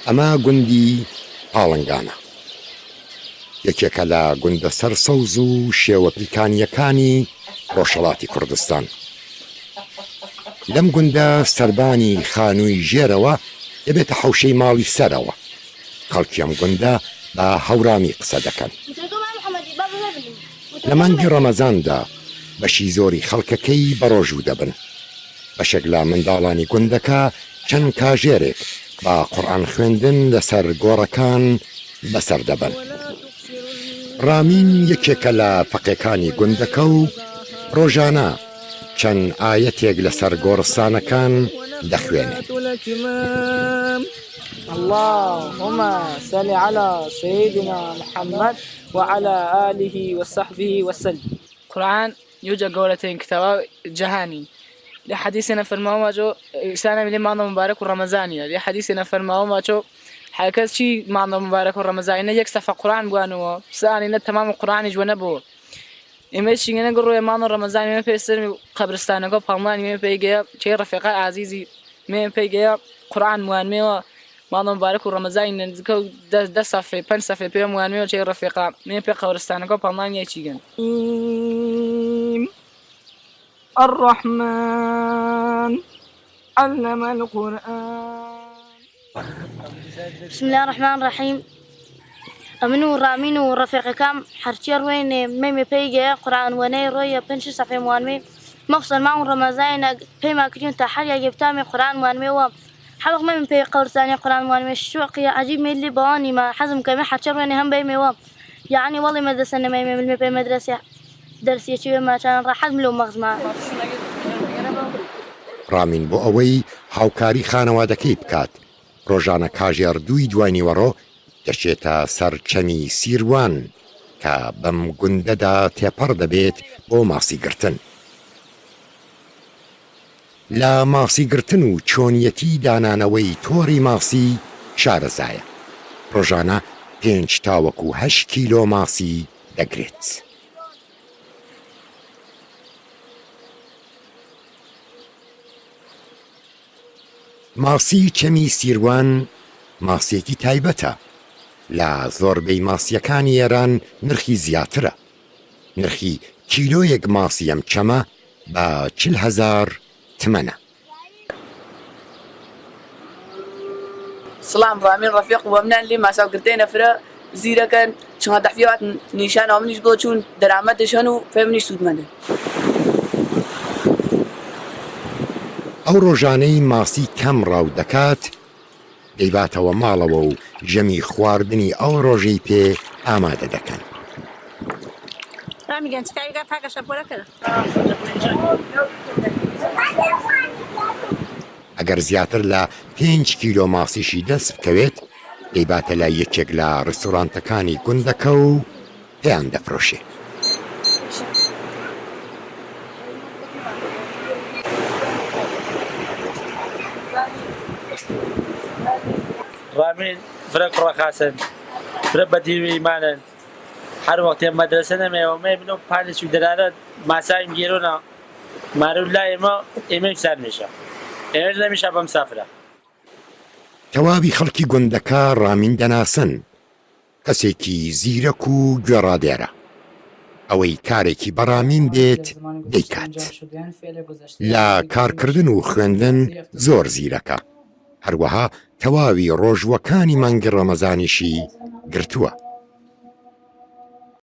ئەمە گوندی پاڵنگانە. یەکێکە لە گوندە سەرسەوز و شێوە پلکانییەکانی ڕۆژهەڵاتی کوردستان. لەم گوندە سەربانی خانووی ژێرەوە دەبێتە حەوشەی ماڵی سەرەوە. خەڵکی ئەم گوندە بە هەورامی قسە دەکەن. لە مانگی ڕەمەزاندا بەشی زۆری خەڵکەکەی بەڕۆژوو دەبن. بەشێک لە منداڵانی گوندەکە چەند کاژێرێک بە قورئان خوێندن لەسەر گۆڕەکان بەسەر دەبەن. ڕامین یەکێکە لە فەقێکانی گوندەکە و ڕۆژانە چەند ئایەتێک لەسەر گۆڕستانەکان دەخوێنێ. اللهم صل علی سیدنا محمد وعلی آله وصحبه وسلم. قورئان یوجە گەورەترین کتاوە جەهانی لە حەدیسێ نەفەرماوە ماچۆ ئیسانە لێ مانگە مبارەک و ڕەمەزانیە لێ حەدیسێ نەفەرماوە ماچۆ هەرکەس چی مانگە مبارەک و ڕەمەزانی نە یەک سەفە قورئان بوانەوە سانی نە تەمام قورئانیش وە نەبۆ ئێمە چینگە گڕۆێ مانگە ڕەمەزانی مێ پێ سەر قەبرستانەکە پاڵمانی مێ پێگەیە چێ ڕەفیقە ئازیزی مێ پێگەیە قورئان موانمێوە ماڵە مبارەک و ڕەمەزانی نزیکە و دە سەفەی پەنج سەفەی پێ موانمێوە چێ ڕەفیقە مێ پێ قەبرستانەکە پاڵمانی یەکیگەن. الرحمن علم القرآن. بسم اللە الرحمن الرحیم ئەمن و ڕامین و ڕەفیقەکام هەرچێ ڕوێنێ مەیمێ پێی گەیە قورئان وەنەی ڕۆیە پنج شش سەفەی موانمێ مەخصوصا مانگ ڕەمەزانە پەیما کردیم تا هەر یاگێ بتامێ قورئان موانمێ وە حەوق مەیمێ پێی قەورسانێ قورئان موانمێ شوقیە عەجیب مێ لی بەوانی ما حەزم کەمێ هەرچێ ڕوێنێ هەم بەیمێ وە یەعنی وەڵی مەدرەسە نەمەیمێ ملمێ پێی مەدرەسێ دەرسیە چوێ ماچان ڕەحەت ملۆ مەغزما. ڕامین بۆ ئەوەی هاوکاری خانەوادەکەی بکات، ڕۆژانە کاژێر دووی دواینیوەڕۆ دەچێتە سەر چەمی سیروان کە بەم گوندەدا تێپەڕ دەبێت بۆ ماسیگرتن. لە ماسیگرتن و چۆنیەتی دانانەوەی تۆڕی ماسی شارەزایە، ڕۆژانە پێنج تاوەکو هەشت کیلۆ ماسی دەگرێت. ماسی چەمی سیروان ماسییەکی تایبەتە، لە زۆربەی ماسییەکانی ئێران نرخی زیاترە، نرخی کیلۆیەک ماسی ئەم چەمە بە 40 هەزار تمەنە. سڵام ڕامین ڕەفیق وەمنان لێ ماساو گرتێنە فرە زیرەکەن چما دەحفیات نیشانەوە منیش بۆ چوون دەرامەتش هەن و فێ منیش سوودمەندن. ئەو ڕۆژانەی ماسی کەم ڕاو دەکات، دەیباتەوە ماڵەوە و ژەمی خواردنی ئەو ڕۆژەی پێ ئامادە دەکەن. ئەگەر زیاتر لە پێنج کیلۆ ماسیشی دەست بکەوێت، دەیباتە لای یەکێک لە ڕێستۆرانتەکانی گوندەکە و پێیان دەفرۆشێ. ڕامین فرە کوڕە خاسن فرە بەدین و ئیمانن هەر وەختێ مەدرەسە نەمێوە مێ بنەو پالێکی و دەرارە ماساویم گێرۆنە مارو لای ئێمە ئێمەیم سار میشە ئێمەش نەمیشە بەم سافرە. تەواوی خەڵکی گوندەکە ڕامین دەناسن، کەسێکی زیرەک و گوێڕادێرە، ئەوەی کارێکی بە ڕامین بێت دەیکات. لە کارکردن و خوێندن زۆر زیرەکە، هەروەها تەواوی ڕۆژووەکانی مانگی ڕەمەزانیشی گرتووە.